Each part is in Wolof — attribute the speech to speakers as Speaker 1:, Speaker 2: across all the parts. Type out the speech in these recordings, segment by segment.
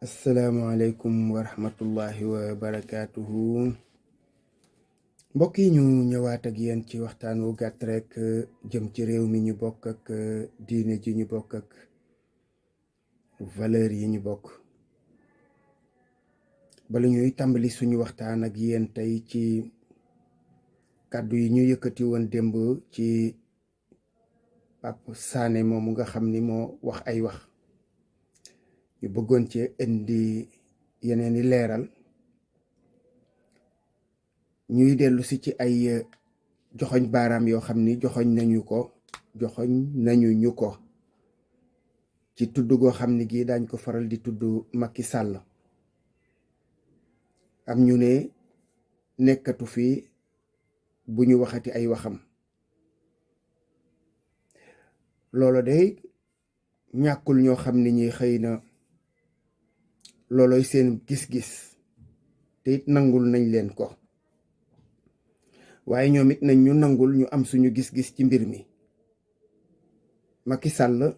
Speaker 1: asalaamaaleykum wa rahmatullahi wa barakaatuhu. Mbokk yi ñu ñëwaat ak yéen ci waxtaan wu gàtt rek jëm ci réew mi ñu bokk ak diine ji ñu bokk ak valeur yi ñu bokk. bala ñuy tàmbali suñu waxtaan ak yéen tey ci kàddu yi ñu yëkkati woon démb ci Pape Sané moomu nga xam ni moo wax ay wax ñu bëggoon ci indi yeneen i leeral, ñuy dellu si ci ay joxoñ baaraam yoo xam ni joxoñ nañu ñu ko ci tudd goo xam ni gii daañ ko faral di tudd Macky Sall. am ñu ne nekkatu fi bu ñu waxati ay waxam. loolo day ñàkkul ñoo xam ni ñi xëy na looloy seen gis-gis te it nangul nañ leen ko, waaye ñoom it nañ ñu nangul ñu am suñu gis-gis ci mbir mi. Macky Sall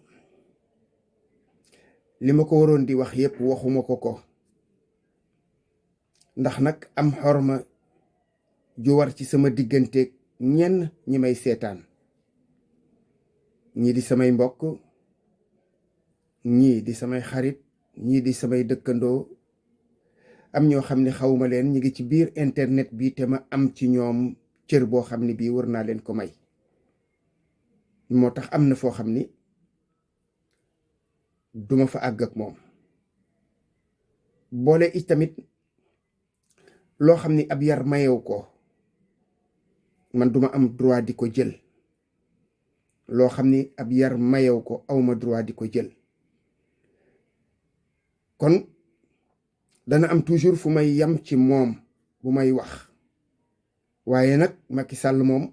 Speaker 1: li ma ko waroon di wax yépp waxuma ko ndax nag am xorma ju war ci sama digganteeg ñenn ñi may seetaan, ñii di samay mbokk, ñii di samay xarit, ñii di samay dëkkandoo. am ñoo xam ne xawma leen, ñi ngi ci biir internet bi te ma am ci ñoom cër boo xam ne bii war naa leen ko may. moo tax am na foo xam ni duma fa àgg ak moom. boole it tamit loo xam ni ab yar mayew ko, man duma am droit di ko jël. loo xam ni ab yar mayew ko awma droit di ko jël. kon dana am toujours fu may yam ci moom bu may wax, waaye nag Macky Sall moom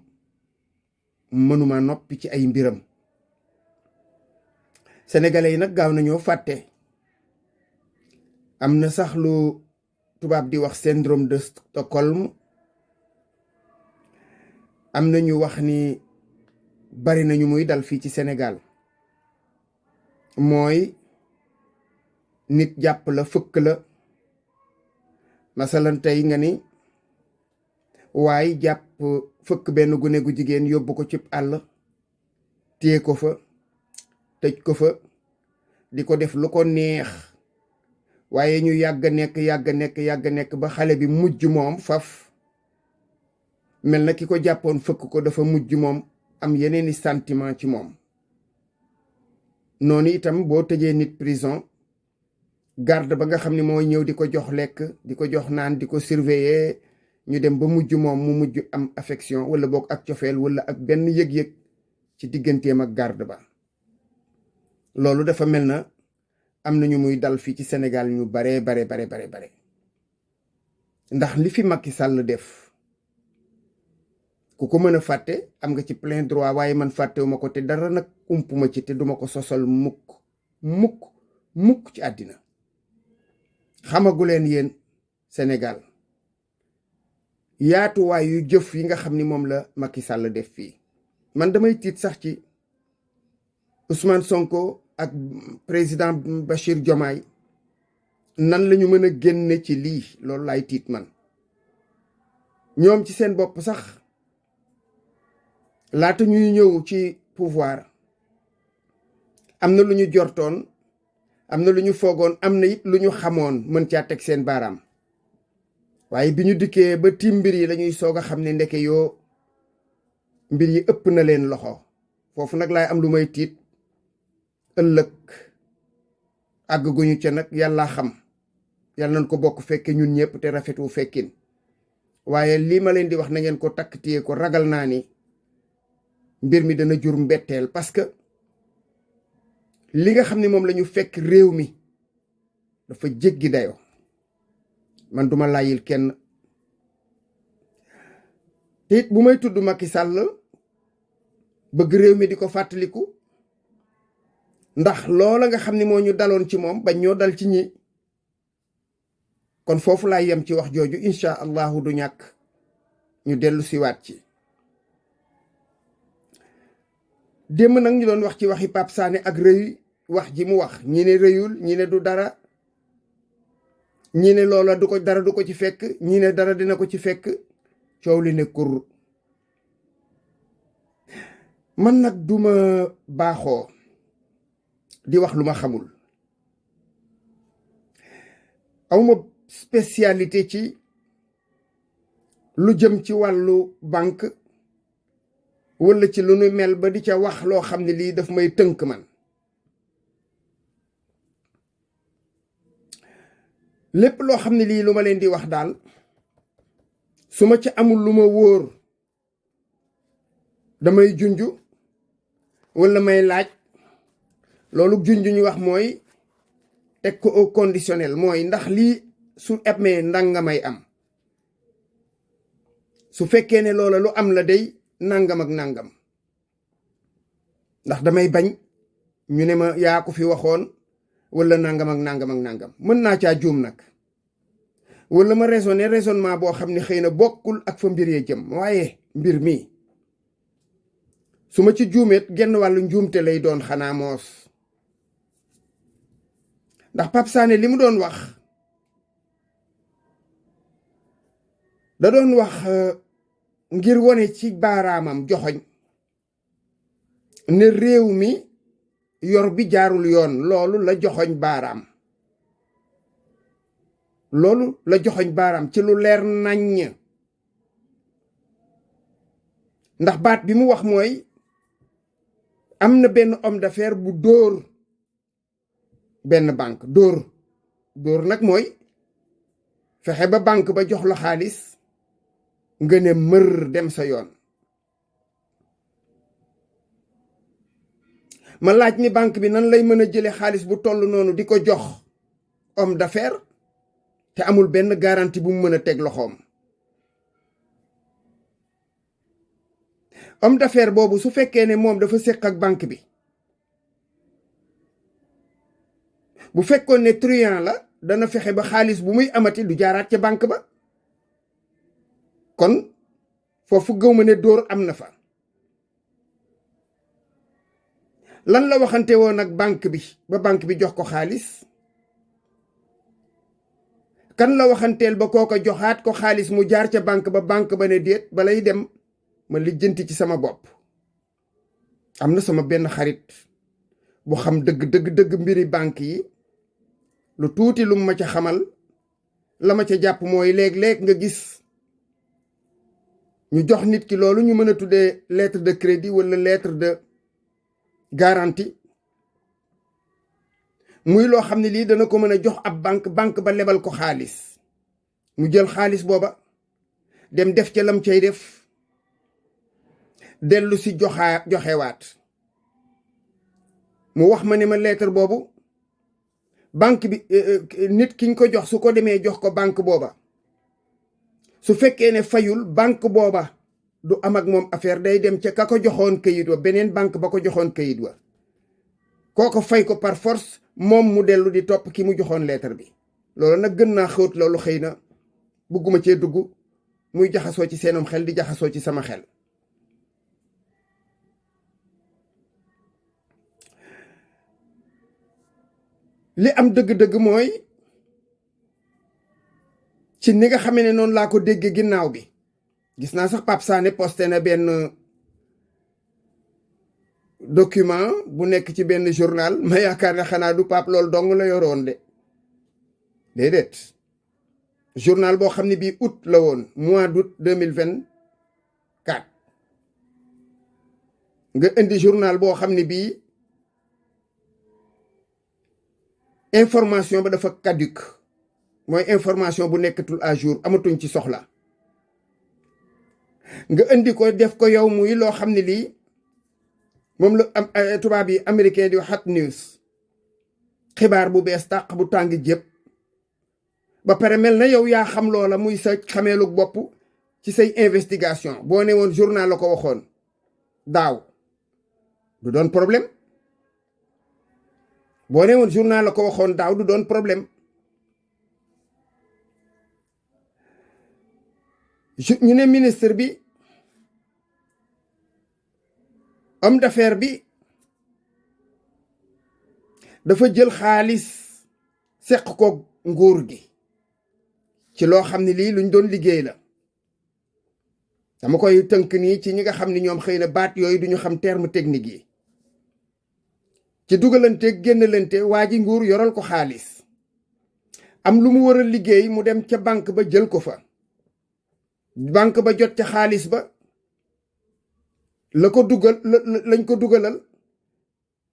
Speaker 1: mënuma noppi ci ay mbiram. sénégalais yi nag gaaw nañoo fàtte. am na sax lu tubaab di wax syndrome de Stockholm. am na ñu wax ni bari nañu muy dal fii ci Sénégal. mooy nit jàpp la fëkk la, masalan tey nga ni waaye jàpp fëkk benn gune gu jigéen yóbbu ko ci àll, téye ko fa, tëj ko fa, di ko def lu ko neex. waaye ñu yàgg nekk ba xale bi mujj moom faf mel na ki ko jàppoon fëkk ko dafa mujj moom am yeneeni sentiment ci moom. noonu itam boo tëjee nit prison, garde ba nga xam ne mooy ñëw di ko jox lekk, di ko jox naan, di ko surveiller, ñu dem ba mujj moom mu mujj am affection wala boog ak cofeel wala ak benn yëg-yëg ci digganteem ak garde ba. loolu dafa mel na am nañu muy dal fii ci Sénégal ñu bare. ndax li fi Macky Sall def ku ko mën a fàtte am nga ci plein droit, waaye man fàttewuma ko te dara nag umpuma ci te duma ko sosal mukk ci àddina. xamaguleen yéen Sénégal yaatuwaay yu jëf yi nga xam ni moom la Macky Sall def fii. man damay tiit sax ci Ousmane Sonko ak président Bachir Diomaye nan lañu mën a génne ci lii. loolu laay tiit man. ñoom ci seen bopp sax laata ñuy ñëw ci pouvoir am na lu ñu jortoon, am na lu ñu foogoon, am na it lu ñu xamoon mën caa teg seen baaraam. waaye bi ñu dikkee ba tiim mbir yi lañuy soog a xam ne ndeke yoo mbir yi ëpp na leen loxo. foofu nag laay am lu may tiit ëllëg. àgg guñu ca nag yàlla xam, yàlla nañ ko bokk fekke ñun ñëpp te rafetu fekkin. waaye lii ma leen di wax na ngeen ko takk téye ko. ragal naa ni mbir mi dana jur mbetteel, parce que li nga xam ne moom lañu fekk réew mi dafa jéggi dayoo. man duma layil kenn. te it bu may tudd Macky Sall bëgg réew mi di ko fàttaliku, ndax loola nga xam ne moo ñu daloon ci moom bañ ñoo dal ci ñi. kon foofu laay yem ci wax jooju. incha allahu du ñàkk ñu dellu siwaat ci. démb nag ñu doon wax ci waxi Pape Sané ak rëy wax ji mu wax. ñi ne rëyul, ñi ne du dara. ñi ne loola dara du ko ci fekk, ñi ne dara dina ko ci fekk, coow li ne kur. man nag duma baaxoo di wax lu ma xamul, awma spécialité ci lu jëm ci wàllu banque walla ci lu nu mel ba di ca wax loo xam ne lii daf may tënk man. lépp loo xam ne lii lu ma leen di wax daal su ma ca amul lu ma wóor damay junju walla may laaj. loolu junju ñu wax mooy teg ko au conditionnel, mooy ndax lii su amee ndanga may am, su fekkee ne loola lu am la day nangam ak nangam. ndax damay bañ ñu ne ma yaa ko fi waxoon walla nangam ak nangam ak nangam. mën naa caa juum nag, walla ma raisonnement boo xam ne xëy na bokkul ak fa mbir yee jëm, waaye mbir mi su ma ci juumeet genn wàllu njuumte lay doon xanaa moos. ndax Pape Sané li mu doon wax da doon wax ngir wone ci baaraamam joxoñ ne réew mi yor bi jaarul yoon. loolu la joxoñ baaraam, loolu la joxoñ baaraam ci lu leer naññ. ndax baat bi mu wax mooy am na benn homme d'affaires bu dóor benn banque. dóor nag mooy fexe ba banque ba jox la xaalis nga ne mër dem sa yoon. ma laaj ni banque bi nan lay mën a jële xaalis bu toll noonu di ko jox homme d'affaires te amul benn garantie bu mu mën a teg loxoom. homme d'affaires boobu su fekkee ne moom dafa séq ak banque bi, bu fekkoon ne truand la dana fexe ba xaalis bu muy amati du jaaraat ca banque ba. kon foofu gëw ma ne dóor am na fa. lan la waxante woon ak banque bi ba banque bi jox ko xaalis? kan la waxanteel ba kooka joxaat ko xaalis mu jaar ca banque ba ne déet balay dem ma lijjanti ci sama bopp. am na sama benn xarit bu xam dëgg mbiri banque yi, lu tuuti lu ma ca xamal. la ma ca jàpp mooy léeg-léeg nga gis ñu jox nit ki loolu ñu mën a tuddee lettre de crédit walla lettre de garantie, muy loo xam ne lii dana ko mën a jox ab banque ba lebal ko xaalis. mu jël xaalis booba dem def ca lam cay def, dellu si joxewaat. mu wax ma ne ma lettre boobu banque bi nit kiñ ko jox su ko demee jox ko banque booba, su fekkee ne fayul banque booba du am ak moom affaire, day dem ca ka ko joxoon kayit wa, beneen banque ba ko joxoon kayit wa, kooko fay ko par force, moom mu dellu di topp ki mu joxoon lettre bi. loolu nag gën naa xóot, loolu xëy na bëgguma cee dugg muy jaxasoo ci seenum xel di jaxasoo ci sama xel. li am dëgg-dëgg mooy ci ni nga xamee ne noonu laa ko déggee ginnaaw bi, gis naa sax Pape Sané posté na benn document bu nekk ci benn journal, ma yaakaar ne xanaa du Pape loolu dong la yoroon de déedéet. journal boo xam ne bii août la woon, mois d'août 2024 nga indi journal boo xam ne bii information ba dafa caduc, mooy information bu nekkatul à jour, amatuñ ci soxla. nga indi ko def ko yow muy loo xam ne lii moom la am tubaab yi américain di hot news, xibaar bu bees tàq bu tàng jëpp, ba pare mel na yow yaa xam loola muy sa xameelu bopp ci say investigation. boo ne woon journal la ko waxoon daaw du doon problème, boo ne woon journal la ko waxoon daaw du doon problème. ñu ne ministre bi, homme d'affaires bi dafa jël xaalis seq ko nguur gi, ci loo xam ne lii luñ doon liggéey la. dama koy tënk nii ci ñi nga xam ne ñoom xëy na baat yooyu duñu xam terme technique yi. ci dugalante génnalante waa ji nguur yoral ko xaalis am lu mu war a liggéey mu dem ca banque ba jël ko fa. banque ba jot ca xaalis ba lañ ko dugalal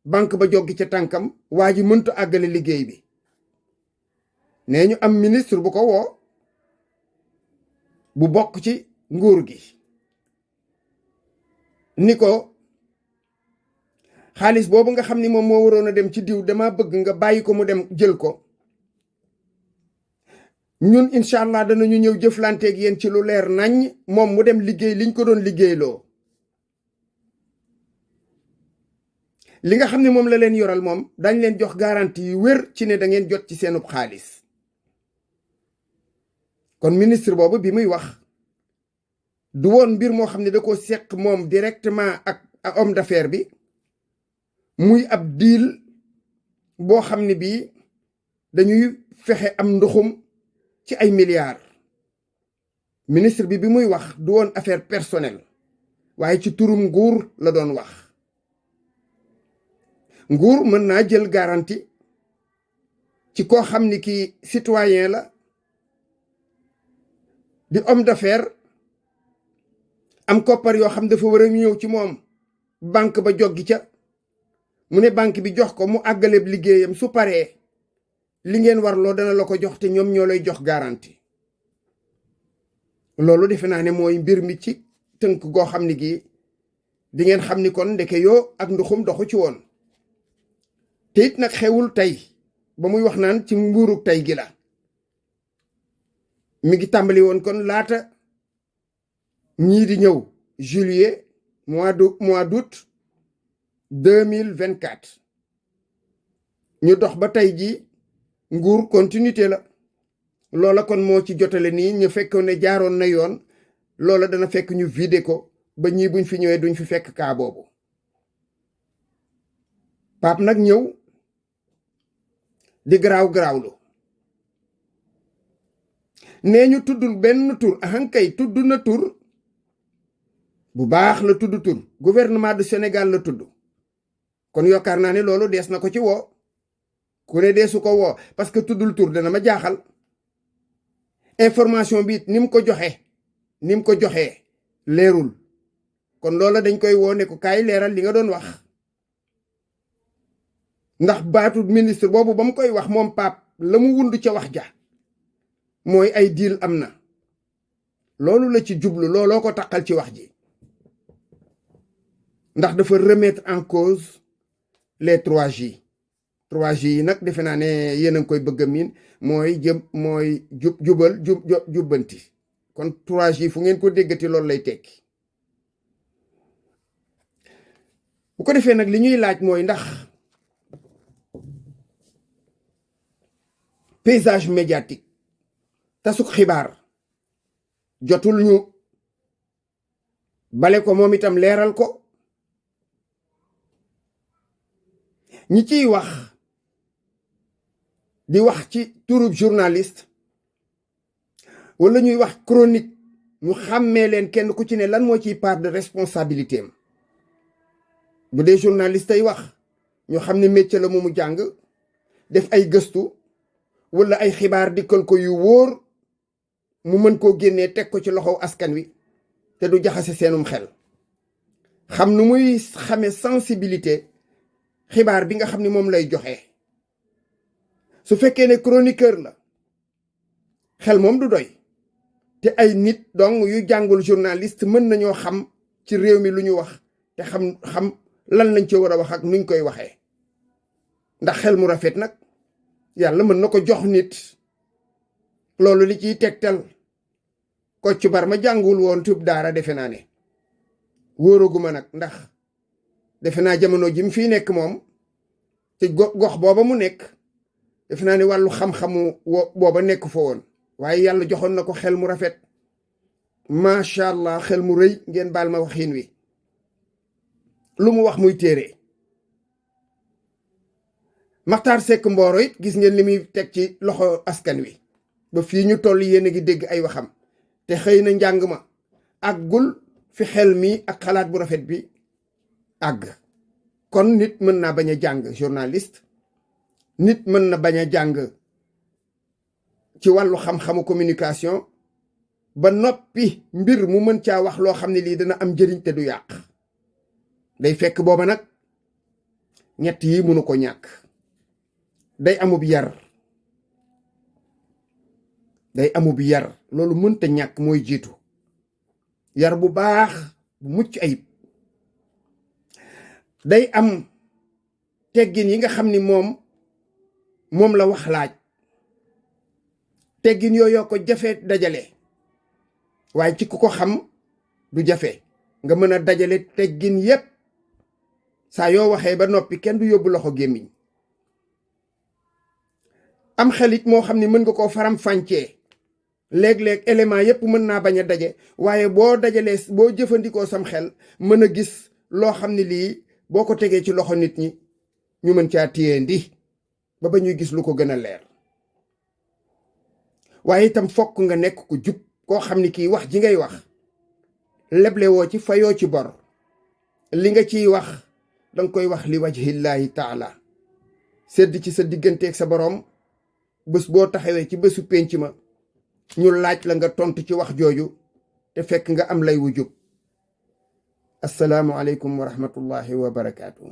Speaker 1: banque ba joggi ca tànkam waa ji mënta àggale liggéey bi. nee ñu am ministre bu ko woo bu bokk ci nguur gi ni ko xaalis boobu nga xam ni moom moo waroon a dem ci diw dama bëgg nga bàyyi ko mu dem jël ko, ñun incha allah danañu ñëw jëflanteeg yéen ci lu leer nañ moom mu dem liggéey liñ ko doon liggéeyloo. li nga xam ne moom la leen yoral moom dañ leen jox garantie yu wér ci ne da ngeen jot ci seenub xaalis. kon ministre boobu bi muy wax du woon mbir moo xam ne da ko seq moom directement ak homme d'affaires bi, muy ab deal boo xam ne bii dañuy fexe am ndoxum ci ay milliards. ministre bi muy wax du woon affaire personnelle waaye ci turum nguur la doon wax. nguur mën naa jël garantie ci koo xam ni kii citoyen la di homme d'affaires am koppar yoo xam dafa war a ñëw ci moom banque ba joggi ca mu ne banque bi jox ko mu àggaleeb liggéeyam su paree li ngeen warloo dana la ko jox te ñoom ñoo lay jox garantie. loolu defe naa ne mooy mbir mi ci tënk goo xam ni gii di ngeen xam ni kon ndeke yoo ak nduxum doxu ci woon. te it nag xewul tey ba muy wax naan ci nguurug tey gi la, mi ngi tàmbali woon kon laata ñii di ñëw juillet mois d'août 2024 ñu dox ba tey ji nguur continuité la. loola kon moo ci jotale nii ñu fekkoon ne jaaroon na yoon loola dana fekk ñu vidé ko ba ñii buñ fi ñëwee duñ fi fekk kaa boobu. Pape nag ñëw di garaawlu nee ñu tuddul benn tur, ahankay tudd na tur bu baax la tudd tur, gouvernement du Sénégal la tudd. kon yokkaar naa ne loolu dees na ko ci woo, ku ne deesu ko woo parce que tuddul tur dana ma jaaxal. information bi ni mu ko joxee leerul, kon loola dañ koy woo ne ko kaay leeral li nga doon wax. ndax baatu ministre boobu ba mu koy wax moom Pape la mu wund ca wax ja mooy ay deal am na. loolu la ci jublu, looloo ko taqal ci wax ji, ndax dafa remettre en cause les 3J. 3J yi nag defe naa ne yéen a ngi koy bëgg a miin mooy jubbanti. kon 3J fu ngeen ko déggati loolu lay tekki. bu ko defee nag li ñuy laaj mooy ndax paysage médiatique tasuk xibaar jotul ñu bale ko moom itam leeral ko. ñi ciy wax di wax ci turub journaliste wala ñuy wax chronique ñu xàmmee leen kenn ku ci ne lan moo ciy part de responsabilité am. bu dee journaliste ay wax ñu xam ne métier la mu jàng def ay gëstu wala ay xibaar dikkal ko yu wóor mu mën koo génnee teg ko ci loxow askan wi te du jaxase seenum xel. xam nu muy xamee sensibilité xibaar bi nga xam ni moom lay joxe. su fekkee ne chroniqueur la xel moom du doy te ay nit dong yu jàngul journaliste mën nañoo xam ci réew mi lu ñu wax te xam lan lañ ci war a wax ak nuñ koy waxee. ndax xel mu rafet nag yàlla mën na ko jox nit. loolu li ciy tegtal Kocc Barma jàngul woon tub daara defe naa ne wóoraguma nag ndax defe naa jamono ji mu fii nekk moom te gox booba mu nekk defe naa ne wàllu xam-xamu booba nekk fa woon waaye yàlla joxoon na ko xel mu rafet macha allah, xel mu rëy ngeen baal ma waxiin wi. lu mu wax muy téere. Maxtaar Sekk Mbooro it gis ngeen li muy teg ci loxo askan wi ba fii ñu toll yéen a ngi dégg ay waxam te xëy na njàng ma àggul fi xel mi ak xalaat bu rafet bi àgg. kon nit mën naa bañ a jàng journaliste, nit mën na bañ a jàng ci wàllu xam-xamu communication ba noppi mbir mu mën caa wax loo xam ne lii dana am njëriñ te du yàq. day fekk booba nag ñett yi mënu ko ñàkk. day amub yar, day amub yar, loolu mënta ñàkk, mooy jiitu. yar bu baax bu mucc ayib. day am teggin yi nga xam ni moom la wax laaj. teggin yooyu ko jafe dajale, waaye ci ku ko xam du jafe nga mën a dajale teggin yépp. saa yoo waxee ba noppi kenn du yóbbu loxo gémmiñ. am xelit moo xam ni mën nga koo faram fàncee, léeg-léeg élément yépp mën naa bañ a daje, waaye boo dajalee, boo jëfandikoo sam xel mën a gis loo xam ne lii boo ko tegee ci loxo nit ñi ñu mën caa téyendi ba ñuy gis lu ko gën a leer. waaye itam fokk nga nekk ku jub, koo xam ni kii wax ji ngay wax leble woo ci fayoo ci bor. li nga ciy wax danga koy wax li wajhillaahi taala, sedd ci sa digganteeg sa boroom. bés boo taxawee ci bésu pénc ma ñu laaj la nga tontu ci wax jooju te fekk nga am lay wu jub. assalaamu aleykum wa rahmatullahi wa barakaatuh.